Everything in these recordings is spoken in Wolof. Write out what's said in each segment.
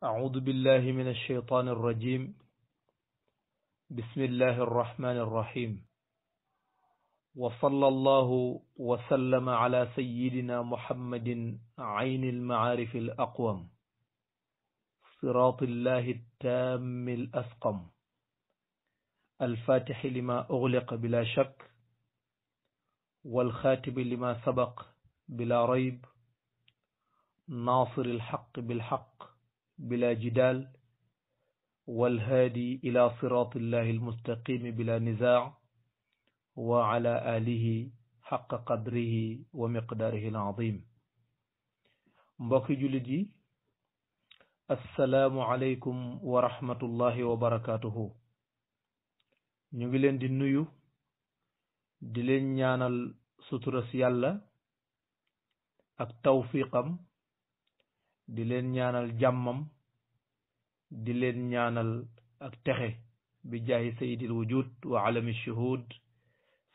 أعوذ بالله من الشيطان الرجيم. بسم الله الرحمن الرحيم. وصلى الله وسلم على سيدنا محمد عين المعارف الأقوم صراط الله التام الأسقم الفاتح لما أغلق بلا شك والخاتم لما سبق بلا ريب ناصر الحق بالحق بلا جدال والهادي إلى صراط الله المستقيم بلا نزاع وعلى آله حق قدره ومقداره العظيم. mbokki jullit yi assalaamu aleykum wa rahmatullahi wa barakatuhu. ñu ngi leen di nuyu di leen ñaanal suturas yàlla ak tawfiqam di leen ñaanal jàmmam di leen ñaanal ak texe bi jaahi sayyidil wujud wa alami shuhud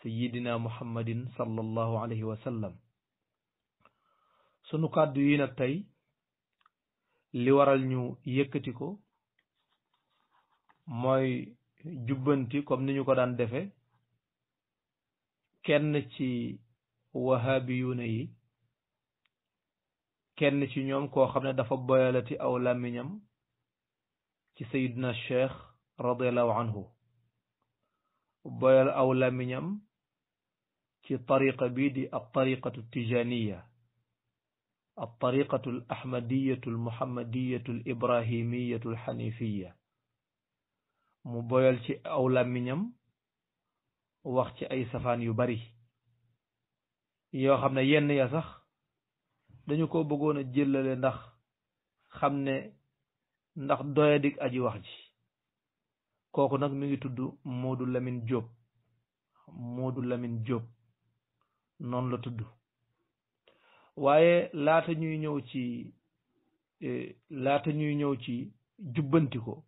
sayyidina muhammadin sallallahu alayhi wa sallam. sunu kàddu yi nag tey li waral ñu yëkkati ko mooy jubbanti comme ni ñu ko daan defe kenn ci wahabiyuuna yi, kenn ci ñoom koo xam ne dafa boyalati aw làmmiñam ci sayidna cheikh radiallahu anhu, boyal aw làmmiñam ci tariqa bii di al tariqatu tijaniya, al tariqatu al ahmadiyatu al muhammadiyatu al ibrahimiyatu al xanifiya. mu boyal ci aw làmmiñam wax ci ay safaan yu bari yoo xam ne yenn ya sax dañu ko bëggoon a jëllale ndax xam ne ndax doyadik aji wax ji. kooku nag mi ngi tudd Modou Lamine Diop. Modou Lamine Diop noonu la tudd. waaye laata ñuy ñëw ci jubbanti ko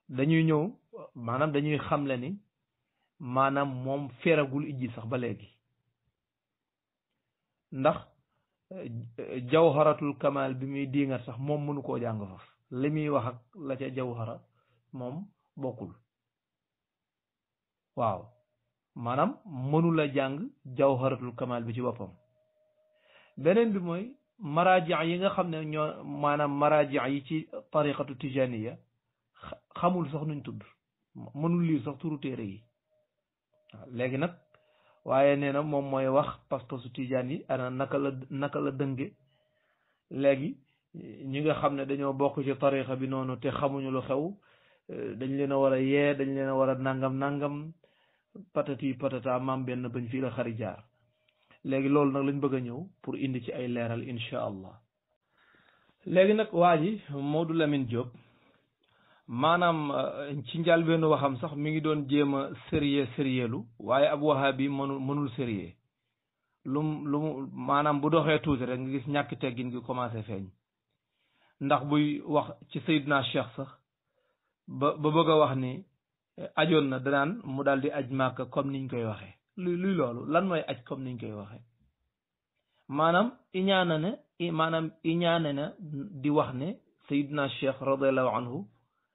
dañuy xamle ni maanaam moom feragul ijji sax ba léegi, ndax jawharatul kamal bi muy diingat sax moom mënu koo jàng faf li muy wax ak la ca jawhara moom bokkul. waaw maanaam mënula jàng jawharatul kamal bi ci boppam. beneen bi mooy maraaji yi nga xam ne ñoo maanaam maraaji yi ci tariqatu tijaniya xamul sax nuñ tudd, mënul lire sax turu téere yi. waaw léegi nag waaye nee na moom mooy wax pas-pasu tijaan yi ana naka la dënge. léegi ñi nga xam ne dañoo bokk ci tariqa bi noonu te xamuñu lu xew, dañ leen a war a yee, dañ leen a war a nangam patati patata maam benn bañ fii la xari jaar. léegi loolu nag lañ bëgg a ñëw pour indi ci ay leeral insha allah. léegi nag waa ji Modou Lamine Diop maanaam ci njàlbeenu waxam sax mi ngi doon jéem a sérieux waaye ab wahabi mënul sérieux lu mu maanaam bu doxee tuuti rek nga gis ñàkk teggin gi commencé feeñ. ndax buy wax ci Seydina Cheikh sax ba bëgg a wax ni ajoon na danaan mu daal di aj Màkka comme niñ koy waxee. luy loolu lan mooy aj comme niñ koy waxee? maanaam iñaane na di wax ne Seydina Cheikh radiallahu anhu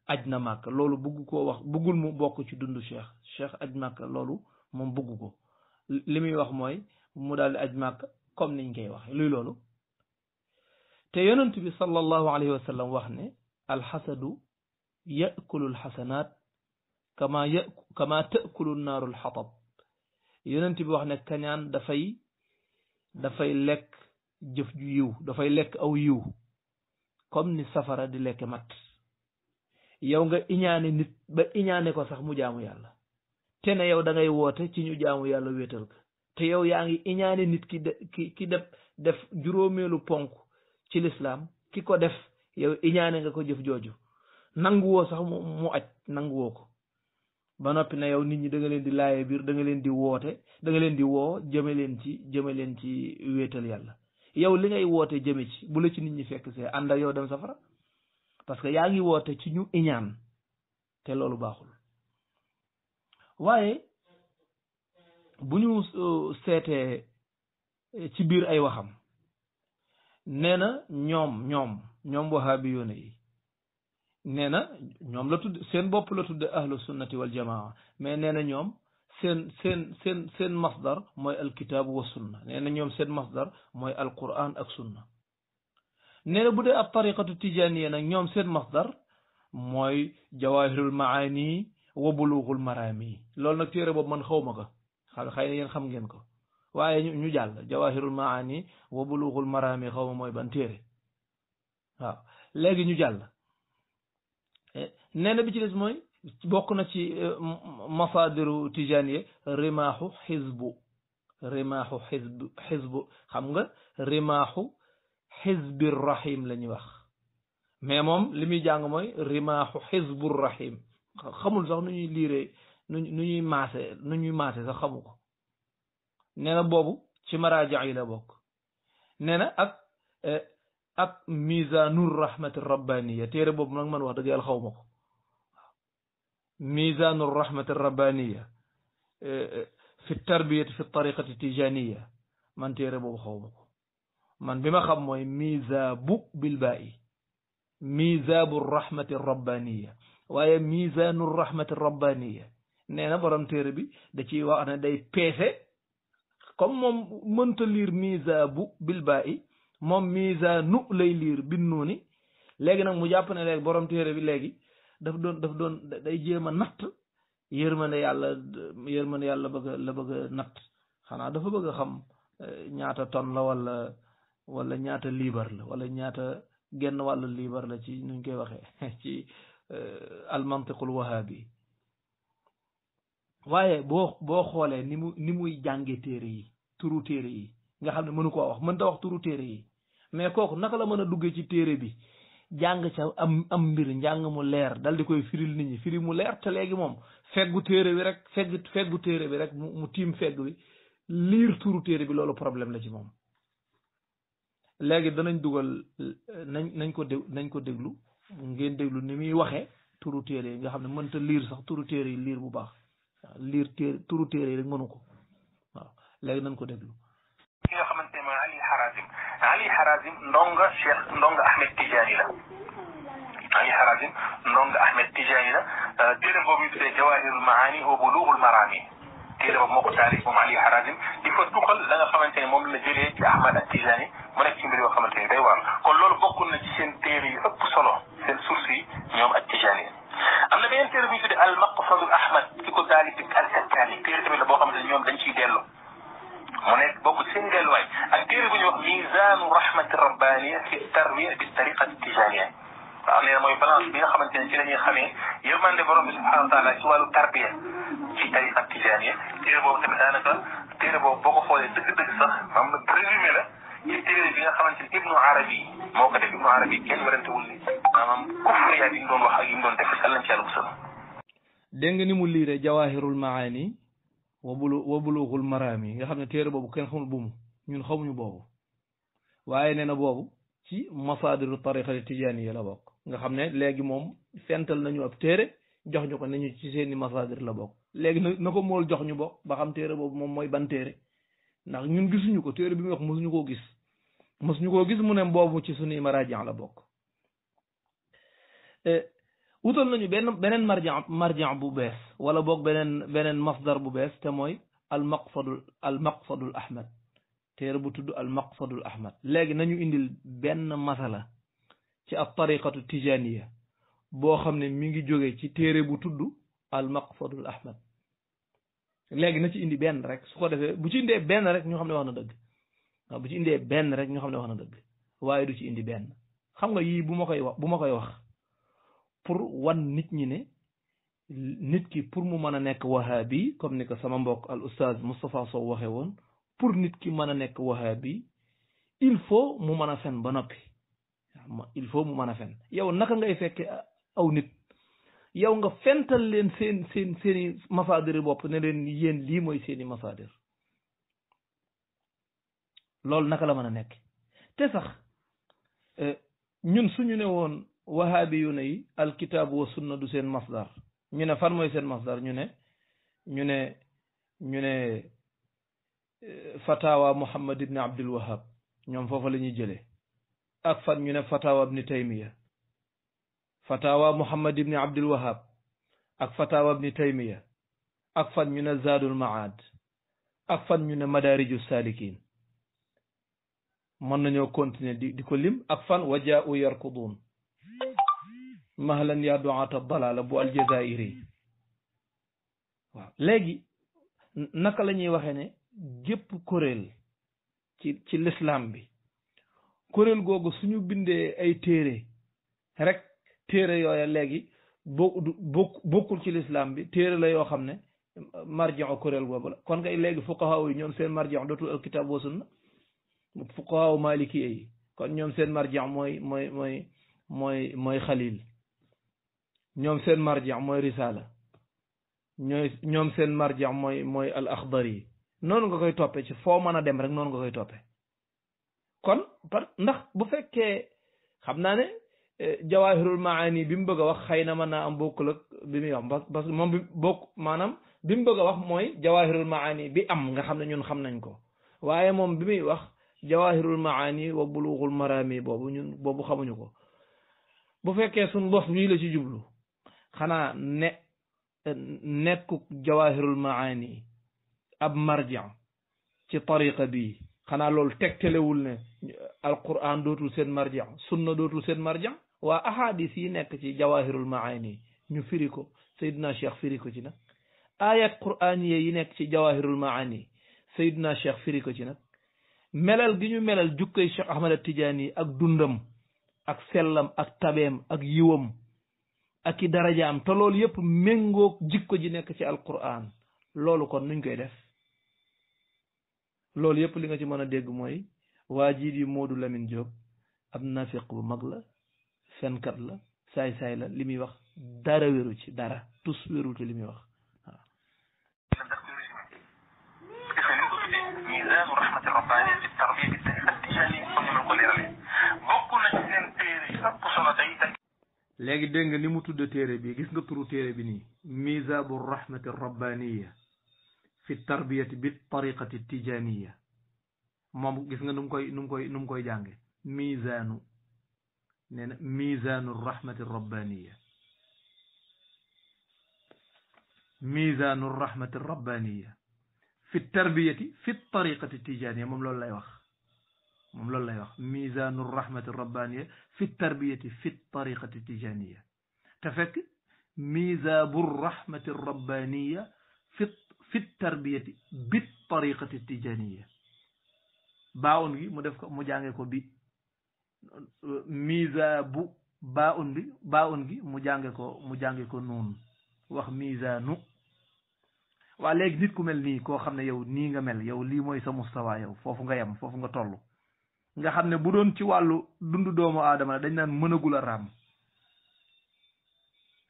aj na Màkka. loolu bugg koo wax, buggul mu bokk ci dundu Cheikh aj Màkka, loolu moom bugg ko. li muy wax mooy mu daal di aj Màkka comme niñ koy waxee. luy loolu? te yonent bi sallallahu alayhi wa sallam wax ne alxasadu yakulu alxasanaat kama takulu naaru alxatab. yonent bi wax ne kañaan dafay lekk jëf ju yiw, dafay lekk aw yiw comme ni safara di lekk mat. yow nga iñaane nit ba iñaane ko sax mu jaamu yàlla, te ne yow da ngay woote ci ñu jaamu yàlla wéetal ko, te yow yaa ngi iñaane nit ki def juróomeelu ponk ci lislaam, ki ko def yow iñaane nga ko jëf jooju, nanguwoo sax mu aj, nanguwoo ko. ba noppi na yow nit ñi da nga leen di laaye biir, da nga leen di woote, da nga leen di woo jëme leen ci wéetal yàlla. yow li ngay woote jëme ci bu la ci nit ñi fekk see ànd ak yow dem safara, parce que yaa ngi woote ci ñu iñaan, te loolu baaxul. waaye bu ñu seetee ci biir ay waxam nee na ñoom ñoom wahabiyuuna yi nee na ñoom la tudd seen bopp la tudde ahlu sunnati wal jamaa mais nee na ñoom seen masdar mooy alkitaabu wa sunna nee na ñoom seen masdar mooy alquran ak sunna nee na bu dee ab tariqatu tijaniya nag ñoom seen masdar mooy jawahirul maani wa bulughul marami loolu nag téere boobu man xawma ko xëy na yéen xam ngeen ko waaye ñu jàll jawahirul maani wa bulughul marami xawma mooy ban téere waaw léegi ñu jàll nee na bi ci des mooy bokk na ci masadiru tijaniya rimaaxu xizbu xam nga rimaaxu xizbir rahim la ñuy wax mais moom li muy jàng mooy rimaaxu xizbur rahim xamul sax nu ñuy liiree nu ñuy maase sax xamu ko nee na boobu ci maraaja yi la bokk nee na ak misanur rahmati rabbaniya téere boobu nag man wax dëgg yàlla xaw ma ko misanur rahmati rabbaniya fi tarbiyati fi tariqati tijaniya man téere boobu xaw ma ko man bi ma xam mooy misabu bilbaa'i misabu rahmati rabbaniya waaye misanur rahmati rabbaniya nee na borom téere bi da ciy wax ne day peese comme moom mënta liir misabu bilbaa'i moom misaanu lay liir binnuuni léegi nag mu jàpp ne léegi borom téere bi léegi daf doon day jéem a natt yërmande yàlla bëgg a natt xanaa dafa bëgg a xam ñaata tonne la wala ñaata liibar la wala ñaata genn wàllu liibar la ci nuñ koy waxee ci almantiqul wahabi waaye boo xoolee ni muy jànge téere yi turu téere yi nga xam ne mënu koo wax mënta wax turu téere yi mais kooku naka la mën a duggee ci téere bi jàng ca am mbir njàng mu leer dal di koy firil nit ñi firi mu leer te léegi moom feggu téere bi rek feggu téere bi rek mu tiim fegg bi liir turu téere bi loolu problème la ci moom léegi danañ dugal nañ ko déglu ngeen déglu ni muy waxee turu téere yi nga xam ne mënta liir sax turu téere yi liir bu baax waaw liir turu téere yi rek mënu ko waaw léegi nañ ko déglu ki nga xamante ne mooy Ali Harazim ndonga Ahmed Tijani la Ali Harazim ndonga Ahmed Tijani la téere boobu ñu tuddee Jawahirul Maani wa Bulughul Marami téere boobu moo ko taalif moom Ali Harazim di fa tuxal la nga xamante ne moom la jëlee ci Ahmad Tijani mu nekk ci mbir yoo xamante ne day waar kon loolu bokkul na ci seen téere yu ëpp solo seen source yi ñoom ak Tijani am na beneen téere bu ñu tuddee al Maqsadul Ahmad ki ko taalif al Kattani téere tamit la boo xamante ne ñoom dañ ciy dellu mu nekk bokk seen delluwaay ak téere bu ñuy wax misaanu rahmati rabbaniya fi tarbiya bi tariqati tijaniya waaw nee na mooy balance bi nga xamante ne ci la ñuy xamee yërmande borom bi subhanahu wa taala ci wàllu tarbiya ci tariqati tijaniya téere boobu tamit daanaka téere boobu boo ko xoolee dëgg-dëgg sax am na résumé la ci téere bi nga xamante ne Ibnu Arabi moo ko def Ibnu Arabi kenn warantewul ni maanaam kufriyaat yi mu doon wax ak yi mu doon def yàlla ci yàlla musal dégg nga ni mu liire jawahirul maani wa bulughul marami nga xam ne téere boobu kenn xamul bu mu ñun xamuñu boobu waaye nee na boobu ci masadiru tariqati tijaniya la bokk nga xam ne léegi moom fental nañu ab téere jox ñu ko ne ñu ci seeni masadir la bokk léegi na ko mool jox ñu bokk ba xam téere boobu moom mooy ban téere ndax ñun gisuñu ko téere bi muy wax mosuñu koo gis mu ne boobu ci suñuy marajan la bokk wutal nañu beneen marjan bu bees wala boog beneen masdar bu bees te mooy al maqsadul ahmad téere bu tudd al maqsadul ahmad léegi nañu indil benn masala ci ab tariqatu tijaniya boo xam ne mi ngi jóge ci téere bu tudd al maqsadul ahmad léegi na ci indi benn rek su ko defee bu ci indee benn rek ñu xam ne wax na dëgg waaw bu ci indee benn rek ñu xam ne wax na dëgg waaye du ci indi benn xam nga yii bu ma koy wax pour wan nit ñi ne nit ki pour mu mën a nekk wahabi comme ni ko sama mbokk al oustaz Moustapha Sow waxee woon pour nit ki mën a nekk wahabi il faut mu mën a fen ba noppi il faut mu mën a fen yow naka ngay fekke aw nit yow nga fental leen seeni masaadir bopp ne leen yéen lii mooy seeni masaadir loolu naka la mën a nekk te sax ñun suñu ne woon wahabi yu ne yi alkitaabu wa sunna du seen masdar ñu ne fan mooy seen masdar ñu ne fatawa Muhammad ibn Abdul Wahab ñoom foofa la ñuy jëlee ak fan ñu ne fatawa ibni taymiya fatawa muhammad ibni abdul wahab ak fatawa ibni taymiya ak fan ñu ne zadul maad ak fan ñu ne madariju salikin mën nañoo continuer di ko lim ak fan wajaa'u yarkudun mahlan ya du'ata dalala bu aljazairi waaw léegi naka la ñuy waxee ne gépp kuréel ci l'islam bi kuréel googu suñu bindee ay téere rek téere yooya léegi bokkul ci l'islam bi téere la yoo xam ne marji'u kuréel googu la kon ngay léegi fuqaha yi ñoom seen marji'u dootul alkitab wa sunna fuqaha maliki yi kon ñoom seen marji'u mooy xalil ñoom seen marji'u mooy risala ñoom seen marji'u mooy al akhdari noonu nga koy toppe ci foo mën a dem rek noonu nga koy toppe kon ndax bu fekkee xam naa ne jawahirul maani bi mu bëgg a wax xëy na mën naa am bokkul ak bi muy wax parce que moom bi mu bëgg a wax mooy jawahirul maani bi am nga xam ne ñun xam nañ ko waaye moom bi muy wax jawahirul maani wa bulughul marami boobu xamuñu ko bu fekkee suñ bos bii la ci jublu xanaa nekku jawahirul maani ab marja ci tariqa bi xanaa loolu tegtalewul ne alquran dootul seen marja sunna dootul seen marja waa ahadis yi nekk ci jawahirul maani ñu firi ko Seydina Cheikh firi ko ci nag ayat qur'aniye yi nekk ci jawahirul maani Seydina Cheikh firi ko ci nag melal gi ñu melal jukkay Cheikh Ahmad Tidiane ak dundam ak sellam ak tabeem ak yiwam ak i darajaam te loolu yëpp méngoog jikko ji nekk ci alquran loolu kon nuñ koy def loolu yëpp li nga ci mën a dégg mooy waa jii di Modou Lamine Diop ab nafiq bu mag la fenkat la saay-saay la li muy wax dara wéru ci dara tus wéru ci li muy wax waaw mizaanu rahmati rabbani fi tarbiya bi tijani comme ni ko leerale bokk na ci seen téere yi ëpp solo tey léegi dégg nga ni mu tudd téere bi gis nga turu téere bi nii mizaanu rahmati rabbaniya fi tarbiyati bi tariqati tijaniya moom gis nga nu mu koy jànge mizaanu nee na mizaanu rahmati rabbaniya mizaanu rahmati rabbaniya fi tarbiyati fi tariqati tijaniya moom loolu lay wax mizaanu rahmati rabbaniya fi tarbiyati fi tariqati tijaniya te fekk mizaanu rahmati rabbaniya fi tarbiyati bi tariqati tijaniya baawun gi mu def ko mu jànge ko bi mizabu baawun gi mu jànge ko nuun wax mizaanu waa léegi nit ku mel nii koo xam ne yow nii nga mel yow lii mooy sa mustawa yow foofu nga yem foofu nga toll nga xam ne bu doon ci wàllu dundu doomu aadama dañ naan mënagul a raam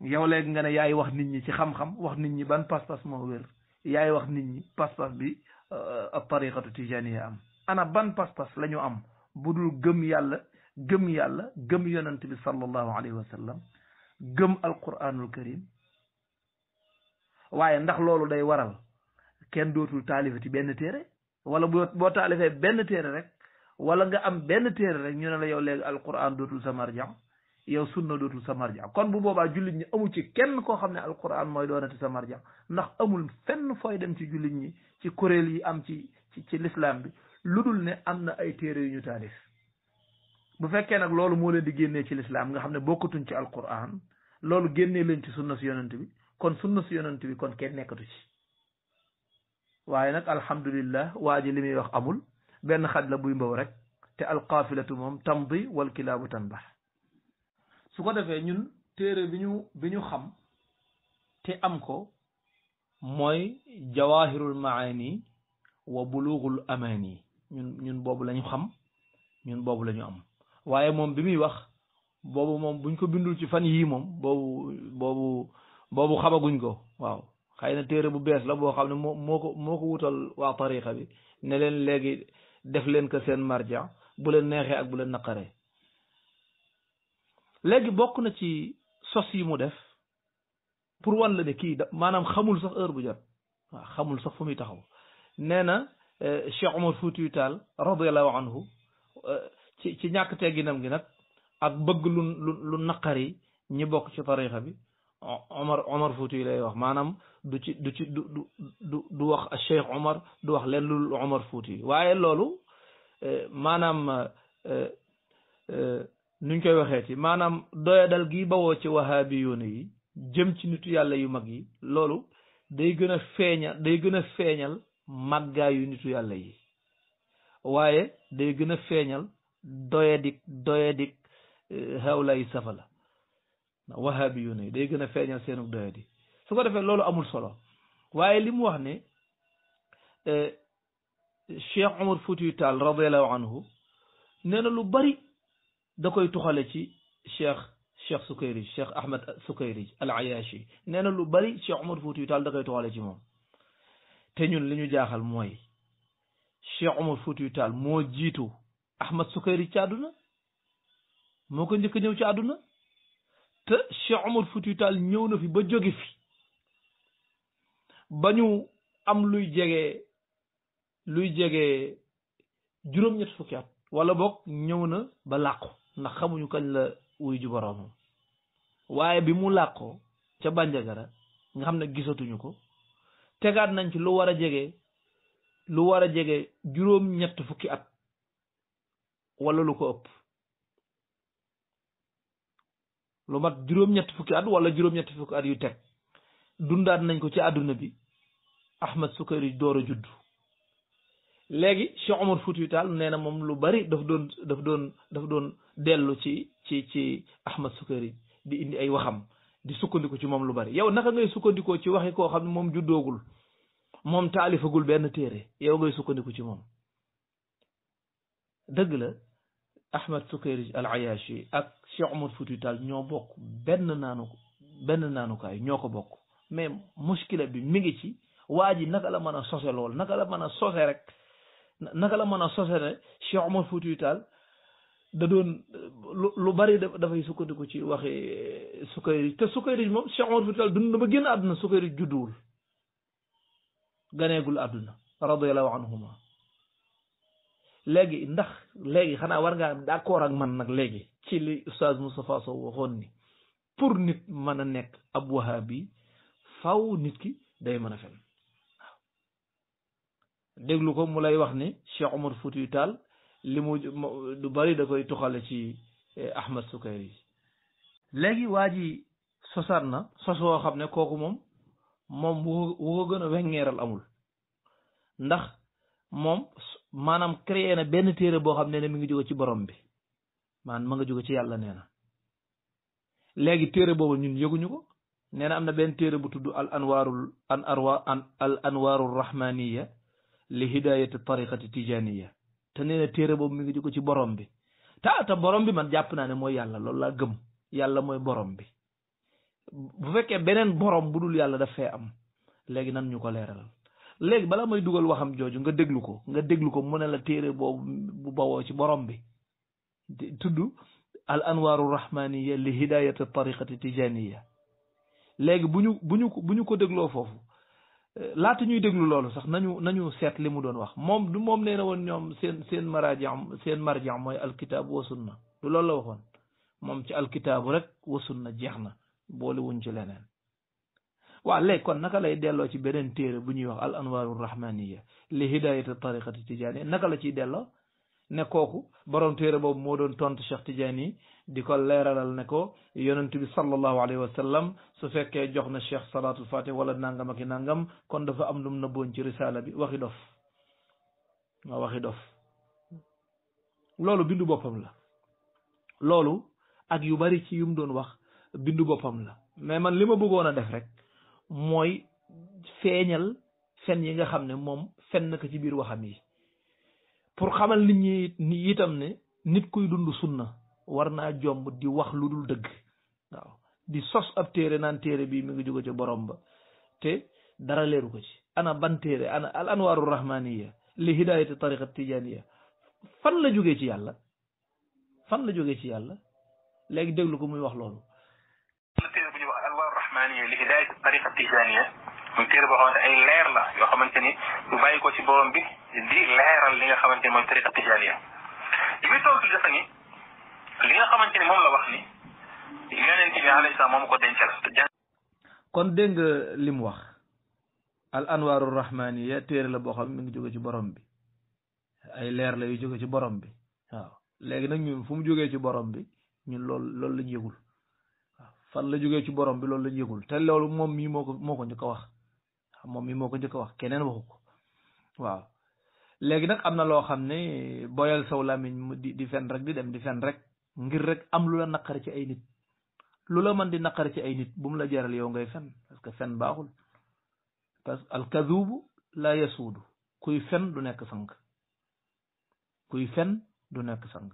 yow léegi nga ne yaay wax nit ñi ci xam-xam wax nit ñi ban pas-pas moo wér yaay wax nit ñi pas-pas bi ab tariqatu tijaniya am ana ban pas-pas la ñu am bu dul gëm yàlla gëm yonent bi sallallahu alayhi wa sallam gëm alquranul karim waaye ndax loolu day waral kenn dootul taalifati benn téere wala boo taalifee benn téere rek wala nga am benn téere rek ñu ne la yow léegi alquran dootul sa marja yow sunna dootul sa marja kon bu boobaa jullit ñi amul ci kenn koo xam ne alquran mooy doonati sa marja ndax amul fenn fooy dem ci jullit ñi ci kuréel yi am ci l'islam bi lu dul ne am na ay téere yu ñu taalif bu fekkee nag loolu moo leen di génnee ci l'islam nga xam ne bokkatuñ ci alquran loolu génnee leen ci sunna si yonent bi kon sunna si yonent bi kon kenn nekkatu ci waaye nag alhamdulillah waa ji li muy wax amul benn xaj la buy mbaw rek te alqaafilatu moom tamdi wal kilaabu tanbax su ko defee ñun téere bi ñu xam te am ko mooy jawahirul maani wa bulughul amani ñun boobu la ñu xam ñun boobu la ñu am waaye moom bi muy wax boobu moom buñ ko bindul ci fan yii moom boobu xamaguñ ko waaw xëy na téere bu bees la boo xam ne moo ko wutal waa tariqa bi ne leen léegi def leen ko seen marja bu leen neexee ak bu leen naqaree léegi bokk na ci sos yi mu def pour wan la ne kii maanaam xamul sax heure bu jot waaw xamul sax fu muy taxaw nee na Cheikh Omar Foutiyou Tall radiyallahu anhu ci ñàkk tegginam gi nag ak bëgg lu naqari ñi bokk ci tarixa bi Omar Fouti lay wax maanaam du wax Cheikh Omar du wax leen lu Omar Fouti waaye loolu maanaam nuñ koy waxeeti maanaam doyadal gi bawoo ci wahaabi yoon yi jëm ci nitu yàlla yu mag yi loolu day gën a feeñal màggaayu nitu yàlla yi waaye day gën a feeñal doyadik hawlay safala wahaabi yoon yi day gën a feeñal seenu doyadi su ko defee loolu amul solo waaye li mu wax ne Cheikh Omar Foutiyou Tall radiallahu anhu nee na lu bari da koy tuxale ci Cheikh Sukayrij Cheikh Ahmed Sukayrij al Ayashi nee na lu bari Cheikh Omar Foutiyou Tall da koy tuxale ci moom te ñun li ñu jaaxal mooy Cheikh Omar Foutiyou Tall moo jiitu Ahmed Sukayrij ci àdduna moo ko njëkk ñëw ci àdduna te Cheikh Omar Foutiyou Tall ñëw na fi ba jóge fi ba ñu am luy jege juróom-ñett fukki at wala boog ñëw na ba làqu ndax xamuñu kañ la wuy ju boroomam waaye bi mu làqoo ca Bandiagara nga xam ne gisatuñu ko tegaat nañ ci lu war a jege juróom-ñett fukki at wala lu ko ëpp lu mat juróom-ñett fukki at wala juróom-ñett fukki at yu teg dundaat nañ ko ci àdduna bi Ahmed Sukayrij door a juddu léegi Cheikh Omar Foutiyou Tall nee na moom lu bari daf doon dellu ci Ahmed Sukayrij di indi ay waxam di sukkandiku ci moom lu bari yow naka ngay sukkandikoo ci waxi koo xam ne moom juddoogul moom taalifagul benn téere yow ngay sukkandiku ci moom dëgg la Ahmed Sukayrij al Ayashi ak Cheikh Omar Foutiyou Tall ñoo bokk benn naanukaay ñoo ko bokk mais muskila bi mi ngi ci waa ji naka la mën a sose lool naka la mën a sose ne Cheikh Omar Foutiyou Tall da doon lu bari dafay sukkandiku ci waxi Sukayrij te Sukayrij moom Cheikh Omar Foutiyou Tall dund na ba génn àdduna Sukayrij judduwul ganeegul àdduna radiyallahu anhuma léegi xanaa war ngaa d'accord ak man nag léegi ci li Oustaz Moustapha Sow waxoon ni pour nit mën a nekk ab wahabi faw nit ki day mën a fen waaw déglu ko mu lay wax ni Cheikh Omar Foutiyou Tall li mu du bari da koy tuxale ci Ahmed Sukayrij léegi waa ji sosaat na sos woo xam ne kooku moom wu ko gën a wengeeral amul ndax moom maanaam créé na benn téere boo xam ne mi ngi jóge ci borom bi maanaam ma nga jóge ci yàlla nee na léegi téere boobu ñun yëguñu ko nee na am na benn téere bu tudd al anwarul rahmaniya li hidayati tariqati tijaniya te nee na téere boobu mi ngi jóge ci borom bi te borom bi man jàpp naa ne mooy yàlla loolu laa gëm yàlla mooy borom bi bu fekkee beneen borom bu dul yàlla daf fee am léegi nan ñu ko leeralal léegi balaa may dugal waxam jooju nga déglu ko mu ne la téere boobu bu bawoo ci borom bi tudd al anwaru rahmaniya li hidayati tariqati tijaniya léegi bu ñu ko dégloo foofu laata ñuy déglu loolu sax nañu seet li mu doon wax moom nee na woon ñoom seen marja mooy alkitaab wa sunna du loolu la waxoon moom ci alkitaabu rek wa sunna jeex na boole wuñ ci leneen waaw léegi kon naka lay delloo ci beneen téere bu ñuy wax al anwaru rahmaniya li hidayati tariqati tijaniya naka la ciy delloo ne kooku borom téere boobu moo doon tontu Cheikh Tidiane di ko leeralal ne ko yonent bi sallallahu alayhi wa sallam su fekkee jox na Cheikh salatul fatih wala nangam ak i nangam kon dafa am lu mu nëbboon ci risala bi waxi dof loolu bindu boppam la loolu ak yu bari ci yum doon wax bindu boppam la mais man li ma bëggoon a def rek mooy feeñal fen yi nga xam ne moom fen na ko ci biir waxam yi pour xamal nit ñi itam ne nit kuy dund sunna war naa jomb di wax lu dul dëgg waaw di sos ab téere naan téere bii mi ngi jóge ci borom ba te dara leeru ko ci ana ban téere ana al anwaru rahmaniya li hidayati tariqat tijaniya fan la jógee ci yàlla léegi déglu ko muy wax loolu téere bu ñuy wax anwaru rahmaniya li hidayati tariqat tijaniya muy téere boo xamante ay leer la yoo xamante ni ñu bàyyi ko ci borom bi di leeral li nga xamante ni mooy tariqa tijaniya bi tontu dafa ni li nga xamante ni moom la wax ni yonent bi alayhi salaam moom ko dencal kon dégg nga li mu wax al anwaaru rahmaniya téere la boo xam mi ngi jóge ci borom bi ay leer la yu jóge ci borom bi waaw léegi nag ñun fu mu jógee ci borom bi ñun loolu lañ yëgul waaw fan la jógee ci borom bi loolu lañ yëgul te loolu moom mii moo ko njëkk a wax moom mii moo ko njëkk a wax keneen waxu ko waaw léegi nag am na loo xam ne boyal saw làmmiñ di fen rek di dem di fen rek ngir rek am lu la naqari ci ay nit lu la mën di naqari ci ay nit bu mu la jaral yow ngay fen parce que fen baaxul parce que al kadubu la yasuudu kuy fen du nekk sang kuy fen du nekk sang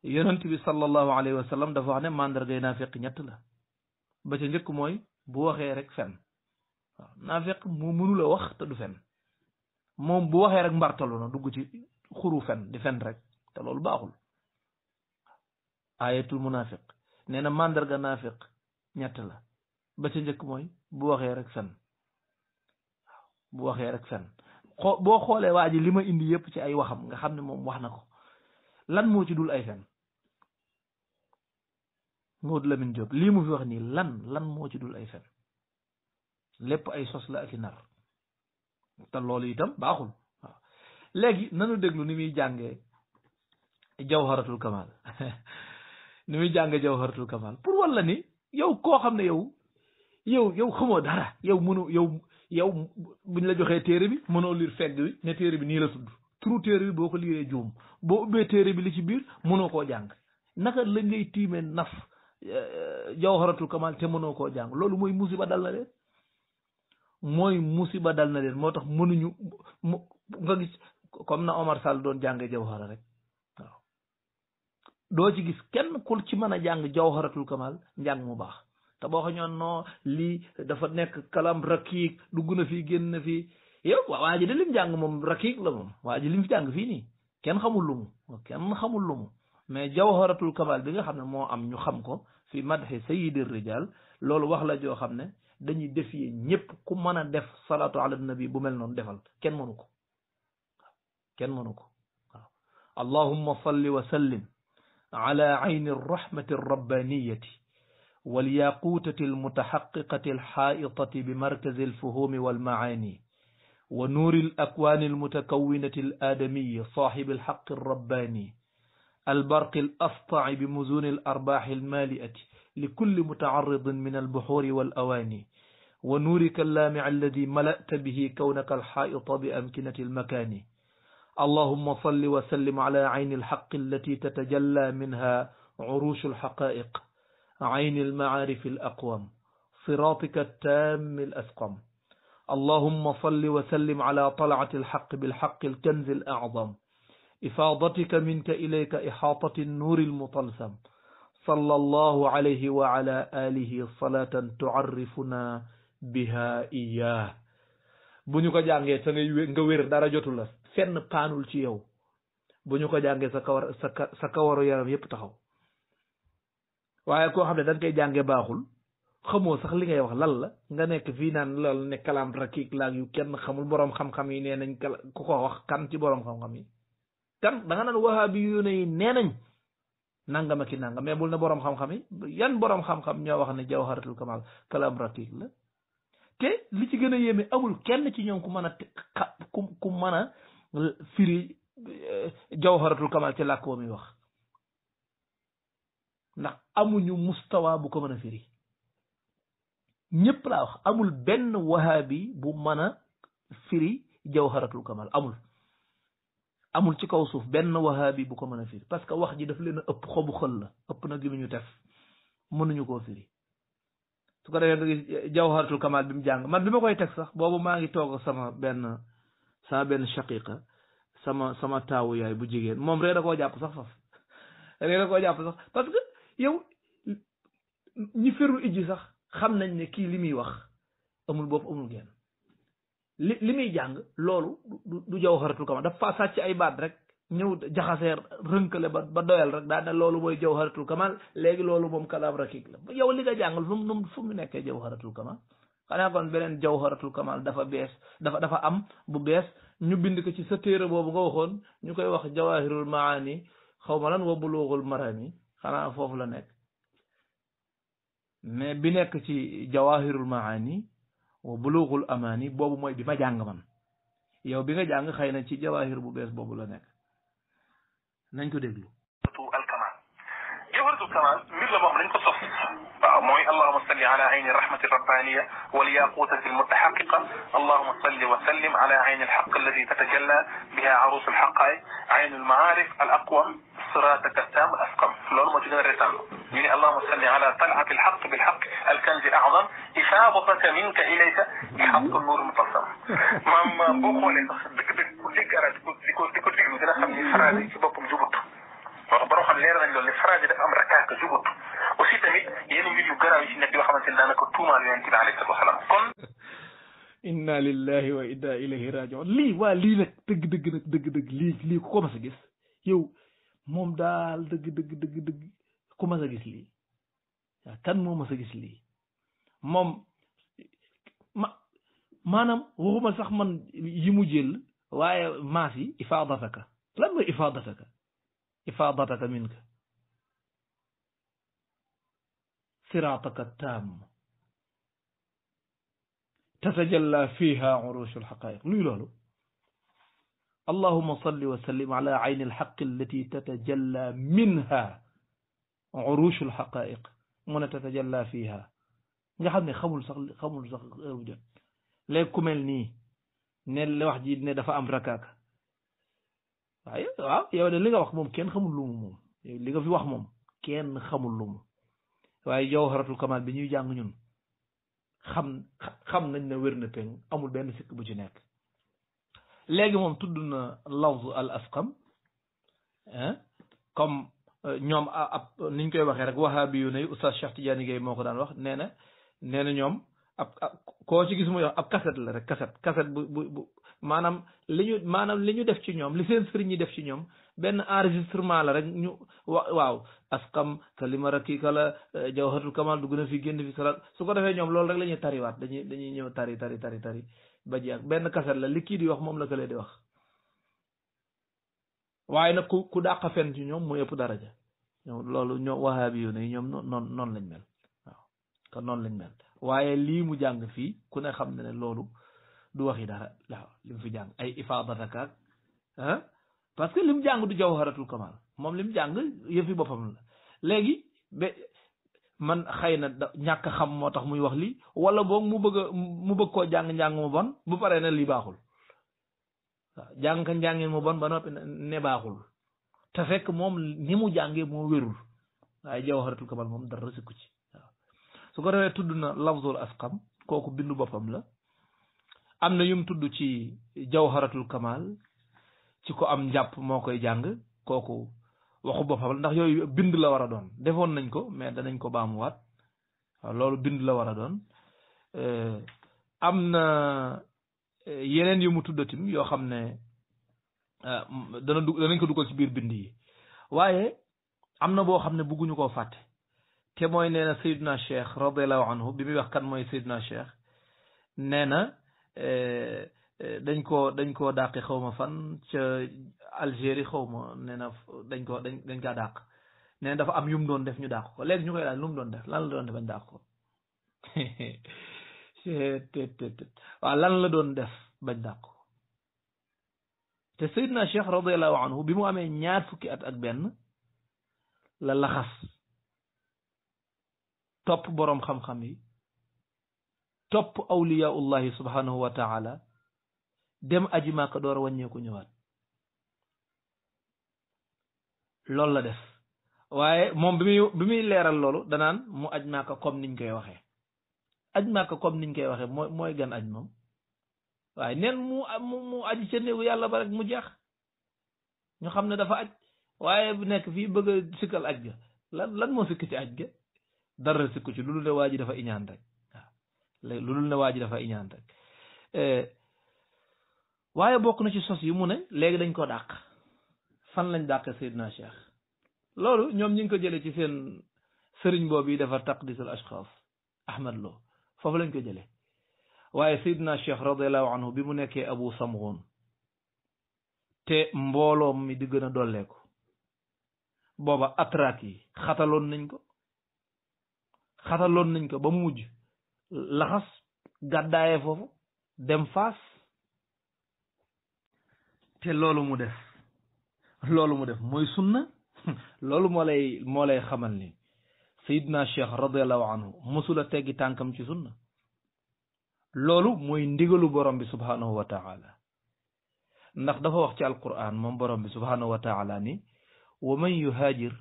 yonent bi sallallahu alayhi wa sallam dafa wax ne mandargay naafiq ñett la ba ca njëkk mooy bu waxee rek fen waaw naafiq moo mënula wax te du fen moom bu waxee rek mbartalu na dugg ci xuru fen di fen rek te loolu baaxul ayatul munafiq nee na mandarga naafiq ñett la ba ca njëkk mooy bu waxee rek fen waaw bu waxee rek fen boo xoolee waa ji li ma indi yëpp ci ay waxam nga xam ne moom wax na ko lan moo ci dul ay fen Maodo Lamine Diop lii mu fi wax nii lan moo ci dul ay fen lépp ay sos la ak i nar te loolu itam baaxul waaw léegi nanu déglu ni muy jàngee jawharatul kamal ni muy jàngee jawharatul kamal pour walla ni yow koo xam ne yow xamoo dara yow mënu yow buñ la joxee téere bi mënoo liir fegg wi ne téere bi nii la tudd turu téere bi boo ko liiree juum boo ubbee téere bi li ci biir mënoo koo jàng naka la ngay tiimee naf jawharatul kamal te mënoo koo jàng loolu mooy musiba dal na leen moo tax mënuñu nga gis comme na Omar Sall doon jànge jawhara rek waaw doo ci gis kenn ku ci mën a jàng jawharatul kamal njàng mu baax te boo xañoon non lii dafa nekk kalam rakiik dugg na fii génn na fii yow waa ji de lim jàng moom rakiik la moom waa ji lim fi jàng fii nii kenn xamul lu mu mais jawharatul kamal bi nga xam ne moo am ñu xam ko fi madhi sayyidir rijal loolu wax la joo xam ne dañuy défier ñëpp ku mën a def salaatu ala nabi bu mel noonu defal kenn mënu ko waaw allahumma salli wa sallim ala ayni arrahmati arrabbaniyati والياقوتة المتحققة الحائطة بمركز الفهوم والمعاني ونور الأكوان المتكونة الآدمي صاحب الحق الرباني البرق الأسطع بمزون الأرباح المالئة لكل متعرض من البحور والأواني ونورك اللامع الذي ملأت به كونك الحائط بأمكنة المكان اللهم صل وسلم على عين الحق التي تتجلى منها عروش الحقائق عين المعارف الأقوم صراطك التام الأسقم اللهم صل وسلم على طلعة الحق بالحق الكنز الأعظم إفاضتك منك إليك إحاطة النور المطلسم صلى الله عليه وعلى آله صلاة تعرفنا بها إياه bu ñu ko jàngee sa nga wér dara jotul la fenn paanul ci yow bu ñu ko jàngee sa kawaru yaram yépp taxaw waaye koo xam ne da nga koy jàngee baaxul xamoo sax li ngay wax lan la nga nekk fii naan loolu ne kalam rakiik laag yu kenn xamul boroom xam-xam yi nee nañ ku ko wax kan ci boroom xam-xam yi kan da nga naan wahabi yu ne yi nee nañ nangam ak i nangam mais bul ne boroom xam-xam yi yan boroom xam-xam ñoo wax ne jawharatul kamal kalam rakiik la te li ci gën a yéeme amul kenn ci ñoom ku mën a ku mën a firi jawharatul kamal ci làkk wa muy wax ndax amuñu mustawa bu ko mën a firi ñëpp laa wax amul benn wahabi bu mën a firi jawharatul kamal amul ci kaw suuf benn wahabi bu ko mën a firi parce que wax ji daf leen a ëpp xobu xël la ëpp na gi mu ñu tef mënuñu koo firi su ko defee nga gis jawharatul kamal bi mu jàng man bi ma koy teg sax boobu maa ngi toog sama benn shaqiqa sama taawu yaay bu jigéen moom rek da koo jàpp sax parce que yow ñi ferul ijji sax xam nañ ne kii li muy wax amul bopp amul genn li muy jàng loolu du jawharatul kamal dafa sàcc ay baat rek ñëw jaxasee rënkale ba doyal rek daa ne loolu mooy jawharatul kamal léegi loolu moom kalaam rakiik la yow li nga jàngal fu mu nekkee jawharatul kamal xanaa kon beneen jawharatul kamal dafa am bu bees ñu bind ko ci sa téere boobu nga waxoon ñu koy wax jawahirul maani xaw ma lan wa bulughul marami xanaa foofu la nekk mais bi nekk ci jawahirul maani wa bulughul amani boobu mooy bi ma jàng man yow bi nga jàng xëy na ci jawahir bu bees boobu la nekk nañ ko déglu alkamal jawharatul kamal mbir la boo xam dañ ko sos waaw mooy allahuma salli ala ayni rahmati rabbaniya wal yaqutati almutahaqiqa allahuma salli wa sallim ala ayni alhaq allati tatajalla biha arus alhaqaiq ayni almaarif al aqwam صراطك التام الأسقم لون ما تقدر رسالة يعني اللهم صل على طلعة الحق بالحق الكنز الأعظم إفاضتك منك إليك بحق النور المطلسم ما بوخو لك ديك أراد ديكو دينا خمني فرادي في بوكم جبط بروح الليرة نقول الفرادي ده أمر كاك جبط وسي تميت يعني فيديو قراوي سي نبي وخمن سندانا كتوما لينتبه عليه الصلاة والسلام كن inna lillahi wa inna ilayhi raji'un lii waa lii nag dëgg lii ku ko mas a gis yow moom daal dëgg ku mas a gis lii waaw kan moo mas a gis lii moom maanaam waxuma sax man yi mu jël waaye maas yi ifaadataka lan mooy ifaadataka minka siraataka taam tatajalla fiha urushu alxaqaiq luy loolu allahuma salli wa sallim ala ayni alxaqi allati tatajalla minha urushu alxaqaiq mu ne tatajalla fiha nga xam ne xamul sax heure bu jot léegi ku mel nii ne wax ji ne dafa am rakaaka waaw yow de li nga wax moom kenn xamul lu mu moom li nga fi wax moom kenn xamul lu mu waaye jawharatul kamal bi ñuy jàng ñun xam nañ ne wér na peng amul benn sikk bu ci nekk léegi moom tudd na lafz al asqam comme ñoom ab niñ koy waxee rek wahabi yu ne oustaz Cheikh Tidiane Gueye moo ko daan wax nee na ñoom ab koo ci gis muy wax ab cassette la rek cassette bu maanaam li ñu def ci ñoom li seen sëriñ ñi def ci ñoom benn enregistrement la rek ñu waaw asqam kalima rakika la jawharatul kamal dugg na fi génn fi salat su ko defee ñoom loolu rek la ñuy tariwaat dañuy ñëw tari ba jeex benn cassette la li kii di wax moom la këlee di wax waaye nag ku dàqa fen ci ñoom mooy ëpp daraja ñoom loolu ñoom wahabi yu ne ñoom noonu lañ mel waaw kon noonu lañ mel waaye lii mu jàng fii ku ne xam ne loolu du waxi dara waaw li mu fi jàng ay ifaadataka parce que li mu jàng du jawharatul kamal moom li mu jàng yëfi boppam la léegi ba man xëy na ñàkk xam moo tax muy wax lii wala boog mu bëgg koo jàng mu bon bu paree ne lii baaxul waaw jàng ka njàngin mu bon ba noppi ne baaxul te fekk moom ni mu jàngee moo wérul waaye jawharatul kamal moom dara sikku ci waaw su ko defee tudd na lafzul asqam kooku bindu boppam la am na yum tudd ci jawharatul kamal ci ko am njàpp moo koy jàng kooku waxu boppam ndax yooyu bind la war a doon defoon nañ ko mais danañ ko baamuwaat waaw loolu bind la war a doon am na yeneen yu mu tuddatim yoo xam ne danañ ko dugal ci biir bind yi waaye am na boo xam ne bëgguñu koo fàtte te mooy nee na Seydina Cheikh radiallahu anhu bi muy wax kan mooy Seydina Cheikh nee na dañ koo dàqe xaw ma fan ca Algérie xaw ma nee na dañ kaa dàq nee na dafa am yu mu doon def ñu dàq ko léegi ñu koy laaj lu mu doon def lan la doon def bañ dàq ko waaw lan la doon def bañ dàq ko te Seydina Cheikh radiallahu anhu bi mu amee 20 fukki at ak benn la laxas topp boroom xam-xam yi topp awliyaullahi subhanahu wa taala dem aji Màkka door a wàññeeku ñëwaat loolu la def waaye moom bi muy leeral loolu danaan mu aj Màkka comme niñ koy waxee aj Màkka comme niñ koy waxee mooy gan aj moom waaye neen mu aji ca néegu yàlla ba rek mu jeex ñu xam ne dafa aj waaye bu nekk fii bëgg a sikkal aj ga lan moo sikk ci aj ga dara sikku ci lu dul ne waa ji dafa iñaan rek waaw lu dul ne waa ji dafa iñaan rek waaye bokk na ci sos yi mu ne léegi dañ ko dàq fan lañ dàqe Seydina Cheikh loolu ñoom ñi ngi ko jële ci seen sëriñ boobu yi dafa taqdisul ashxaas Ahmad Lo foofu lañ ko jële waaye Seydina Cheikh radiallahu anhu bi mu nekkee Abu Samghun te mbooloom mi di gën a dolleeku booba atrak yi xataloon nañ ko ba mu mujj laxas gàddaaye foofu dem Faas te loolu mu def mooy sunna loolu moo lay xamal ni Seydina Cheikh radiallahu anhu mosula teggi tànkam ci sunna loolu mooy ndigalu borom bi subhanahu wa taala ndax dafa wax ci alquran moom borom bi subhanahu wa taala ni wa man yuhaajir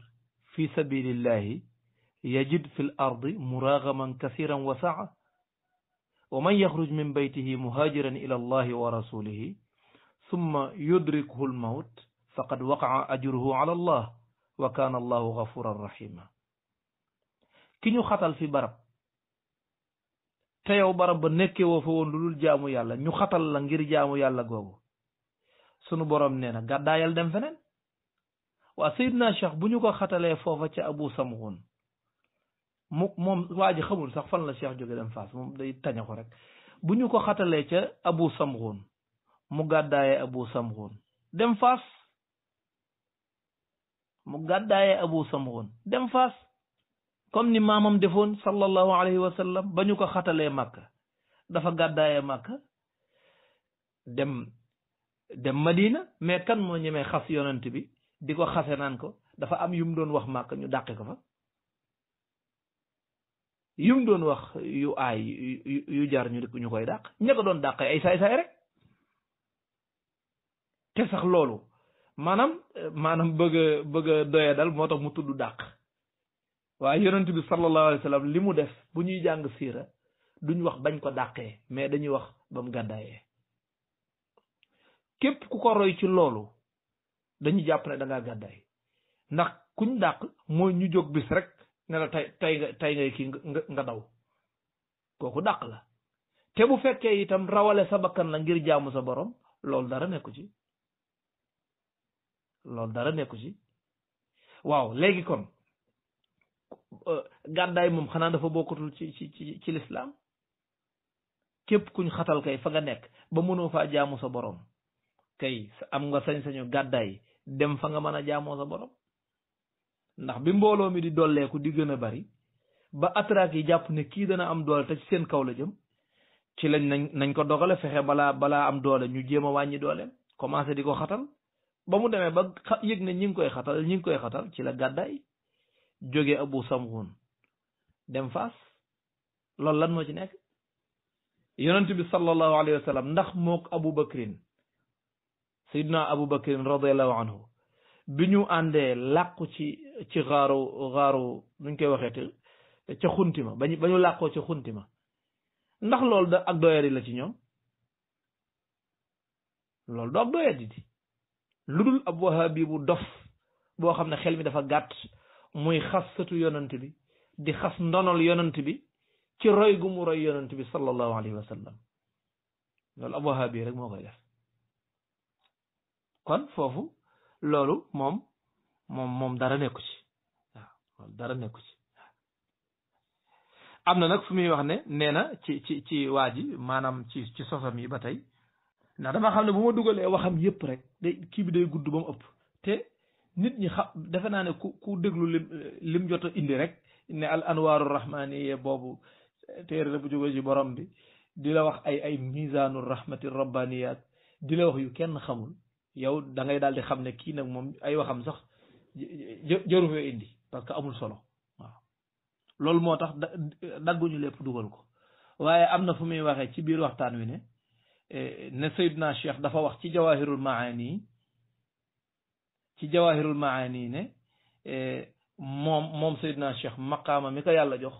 fi sabilillahi yajid fi l ardi muragaman kasiran wa saa wa man yaxruj min baytihi muhaajiran ila allahi wa rasulihi summa yudrikuhu l mawt faqad waqaa ajruhu ala allah wa kaana allahu gafuran rahima ki ñu xatal fi barab te yow barab ba nekkee woo fa woon lu dul jaamu yàlla ñu xatal la ngir jaamu yàlla googu sunu borom nee na gàddaayal dem feneen waa Seydina Cheikh bu ñu ko xatalee foofa ca Abu Samghun moom waa ji xamul sax fan la Cheikh jóge dem Faas moom day taña ko rek bu ñu ko xatalee ca Abu Samghun mu gàddaayee Abu Samghun dem Faas comme ni maamam defoon sallallahu alayhi wa sallam ba ñu ko xatalee Makka dafa gàddaayee Makka dem Madina mais kan moo ñemee xas yonent bi di ko xase naan ko dafa am yu mu doon wax Makka ñu dàqe ko fa yu mu doon wax yu aay yu jar ñu koy dàq ña ko doon dàqee ay saay-saay rek te sax loolu maanaam bëgg a doye dal moo tax mu tudd dàq waaye yonent bi sallallahu alayhi wa sallam li mu def bu ñuy jàng siira duñ wax bañ ko dàqee mais dañuy wax ba mu gàddaayee képp ku ko roy ci loolu dañuy jàpp ne da ngaa gàddaay ndax kuñ dàq mooy ñu jóg bis rek ne la tey ngay kii nga daw kooku dàq la te bu fekkee itam rawale sa bakkan la ngir jaamu sa borom loolu dara nekku ci waaw léegi kon gàddaay moom xanaa dafa bokkatul ci lislaam képp kuñ xatal kay fa nga nekk ba mënoo faa jaamu sa borom kay am nga sañ-sañu gàddaay dem fa nga mën a jaamoo sa borom ndax bi mbooloo mi di dolleeku di gën a bari ba atrak yi jàpp ne kii dana am doole te ci seen kaw la jëm ci lañ nañ ko dogale fexe balaa am doole ñu jéem a wàññi dooleem commencé di ko xatal ba mu demee ba yëg ne ñi ngi koy xatal ci la gàddaay jóge Abu Samghun dem Faas loolu lan moo ci nekk yonent bi sallallahu alayhi wa sallam ndax mook Abu Bakrin Seydina Abu Bakrin radiallahu anhu bi ñu àndee làqu ci xaaru nuñ koy waxeete ca xuntima ba ñu làqoo ca xuntima ndax loolu da ak doyadi la ci ñoom loolu du ak doyadi di lu dul ab wahabi bu dof boo xam ne xel mi dafa gàtt muy xas sëtu yonent bi di xas ndonol yonent bi ci roy gu mu roy yonent bi sallallahu alayhi wa sallam loolu ab wahabi rek moo koy def kon foofu loolu moom dara nekku ci waaw dara nekku ci am na nag fu muy wax ne nee na ci waa ji maanaam ci sosam yi ba tey ndax dama xam ne bu ma dugalee waxam yëpp rek kii bi day gudd ba mu ëpp te nit ñi defe naa ne ku déglu lim jot a indi rek ne al anwaaru rahmaniya boobu téere la bu jóge ci borom bi di la wax ay misaanu rahmati rabbaniyat di la wax yu kenn xamul yow da ngay daal di xam ne kii nag moom ay waxam sax jëru fee indi parce que amul solo waaw loolu moo tax dagguñu lépp dugal ko waaye am na fu muy waxee ci biir waxtaan wi ne Seydina Cheikh dafa wax ci jawahirul maani ne moom Seydina Cheikh maqaama mi ko yàlla jox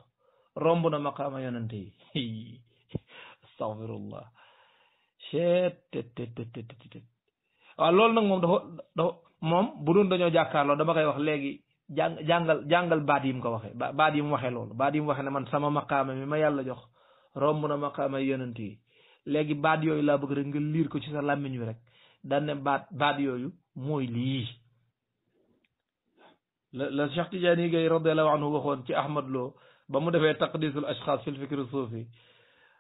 romb na maqaama yonente yi astaghfirullah waaw loolu nag moom dafa moom bu doon dañoo jàkkaarloo dama koy wax léegi jàngal baat yi mu ko waxee baat yi mu waxee loolu baat yi mu waxee ne man sama maqaama mi ma yàlla jox romb na maqaama yonent yi léegi baat yooyu laa bëgg rek nga liir ko ci sa làmmiñ wi rek daan ne baat yooyu mooy lii la Cheikh Tidiane Gaye radiyallahu anhu waxoon ci Ahmad Lo ba mu defee taqdisul ashxaas fil fikri suufi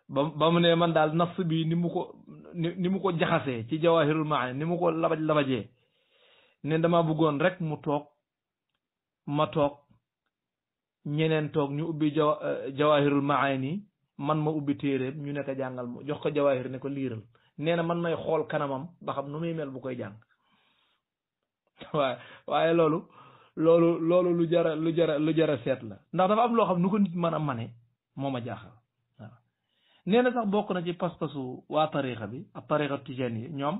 ba mu ne man daal nas bi ni mu ko jaxasee ci jawahirul maani ni mu ko labajee ne dama bëggoon rek mu toog ma toog ñeneen toog ñu ubbi jawahirul maani man ma ubbi téeréem ñu ne ko jàngal mo jox ko jawahir ne ko liiral nee na man may xool kanamam ba xam nu muy mel bu koy jàng waaye loolu lu jara seet la ndax dafa am loo xam nu ko nit mën a mane moo ma jaaxal waaw nee na sax bokk na ci pas-pasu waa tariqa bi ak tariqa tijaan yi ñoom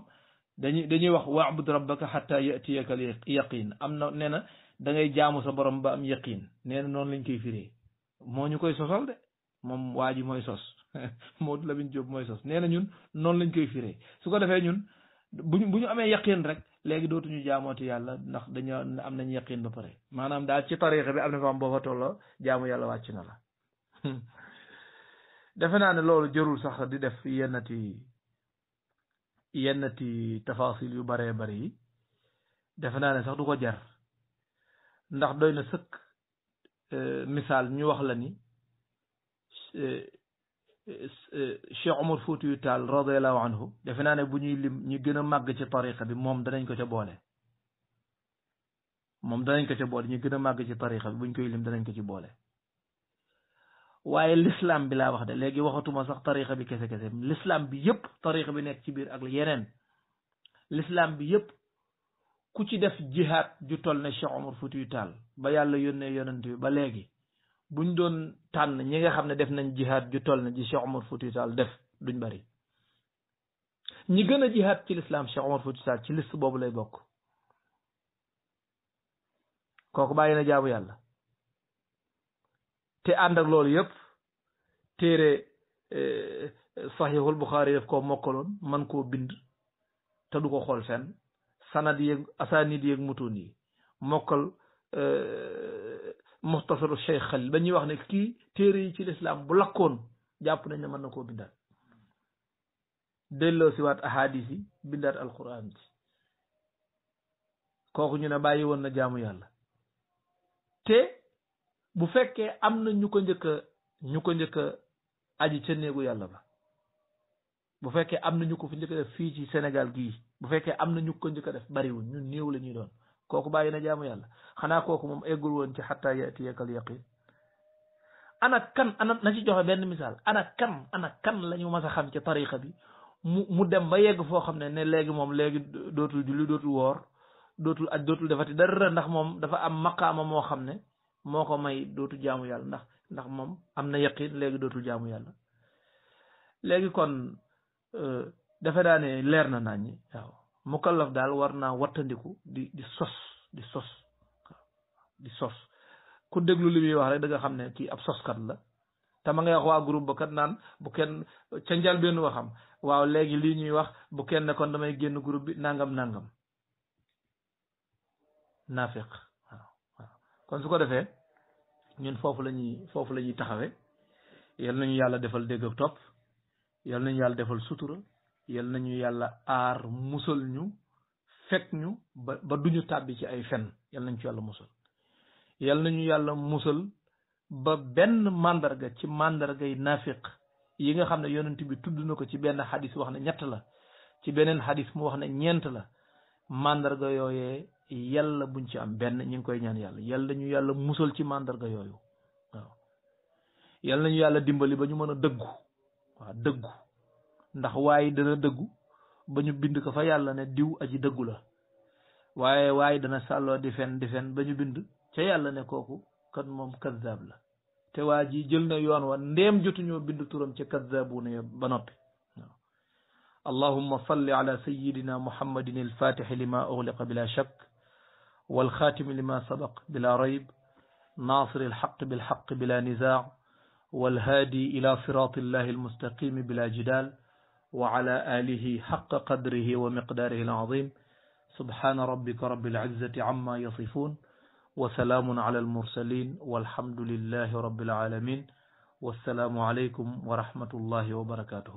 dañuy wax wa'bud rabbaka hatta ya'tiyaka al yaqin am na nee na da ngay jaamu sa borom ba am yaqin nee na noonu lañ koy firee moo ñu koy sosal de moom waa ji mooy sos Modou Lamine Diop mooy sos nee na ñun noonu lañ koy firee su ko defee ñun bu ñu amee yaqin rek léegi dootuñu jaamooti yàlla ndax dañoo am nañ yaqin ba pare maanaam daal ci tariqa bi am na fa am boo fa tolloo jaamu yàlla wàcc na la defe naa ne loolu jërul sax di def yennati tafasil yu baree bari yi defe naa ne sax du ko jar ndax doy na sëkk misaal ñu wax la ni Cheikh Omar Foutiyou Tall radiyallahu anhu defe naa ne bu ñuy lim ñu gën a màgg ci tariqa bi moom danañ ko ca boole ñu gën a màgg ci tariqa bi buñ koy lim danañ ko ci boole waaye l'islam bi laa wax de léegi waxatuma sax tariqa bi kese l'islam bi yëpp tariqa bi nekk ci biir ak yeneen l'islam bi yëpp ku ci def jihaad ju toll ne Cheikh Omar Foutiyou Tall ba yàlla yónnee yonent bi ba léegi buñ doon tànn ñi nga xam ne def nañ jihaad ju toll ne ji Cheikh Omar Foutiyou Tall def duñ bari ñi gën a jihaad ci l'islam Cheikh Omar Foutiyou Tall ci liste boobu lay bokk kooku bàyyi na jaamu yàlla te ànd ak loolu yëpp téere sahihul Bukhari daf koo mokkaloon man koo bind te du ko xool fenn sanad yeeg asanid yeeg mutuun yi mokkal muxtasaru Cheikh Khalil ba ñuy wax ne kii téere yi ci lislaam bu lakkoon jàpp nañ ne mën na koo bindaat delloo si waat ahadis yi bindaat alquran ji kooku ñu ne bàyyi woon na jaamu yàlla te bu fekkee am na ñu ko njëkk a aji ca néegu yàlla ba bu fekkee am na ñu ko fi njëkk a def fii ci Sénégal gii bu fekkee am na ñu ko njëkk a def bariwul ñun néew la ñuy doon kooku bàyyi na jaamu yàlla xanaa kooku moom eggul woon ci xatta yatiyakal yaqin ana na ci joxe benn misaal ana kan la ñu mas a xam ci tariqa bi mu dem ba yegg foo xam ne léegi moom léegi dootul julli dootul woor dootul aj dootul defati dara ndax moom dafa am maqaama moo xam ne moo ko may dootul jaamu yàlla ndax moom am na yaqin léegi dootul jaamu yàlla léegi kon defe daa ne leer na naññi waaw mukallaf daal war naa wattandiku di sos ku déglu li muy wax rek da nga xam ne kii ab soskat la te ma ngay wax waa groupe ba kat naan bu kenn ca njal benn waxam waaw léegi lii ñuy wax bu kenn ne kon damay génn groupe bi nangam naafiq waaw kon su ko defee ñun foofu la ñuy taxawe yal nañu yàlla defal dégg ak topp yal nañu yàlla defal sutura yal nañu yàlla aar musal ñu fekk ñu ba duñu tàbbi ci ay fen yal nañ ci yàlla musal yal nañu yàlla musal ba benn mandarga ci mandargay naafiq yi nga xam ne yonent bi tudd na ko ci benn xadis wax ne ñett la ci beneen xadis mu wax ne ñeent la mandarga yooyee yàlla buñ ci am benn ñu ngi koy ñaan yàlla yal nañu yàlla musal ci mandarga yooyu waaw yal nañu yàlla dimbali ba ñu mën a dëggu waaw dëggu ndax waaye dana dëggu ba ñu bind ko fa yàlla ne diw aji dëggu la waaye dana sàlloo di fen ba ñu bind ca yàlla ne kooku kan moom kazzab la te waa ji jël na yoon wa ndéem jotuñoo bind turam ca kazzabuuna ba noppi waaw allahumma salli ala sayyidina muhammadin alfatixi lima ughliqa bila shakk walxaatimi lima sabaq bila rayb nasiri alxaq bilxaq bila nizaa walhaadi ila sirati allahi almustaqimi bila jidal وعلى آله حق قدره ومقداره العظيم سبحان ربك رب العزة عما يصفون وسلام على المرسلين والحمد لله رب العالمين والسلام عليكم ورحمة الله وبركاته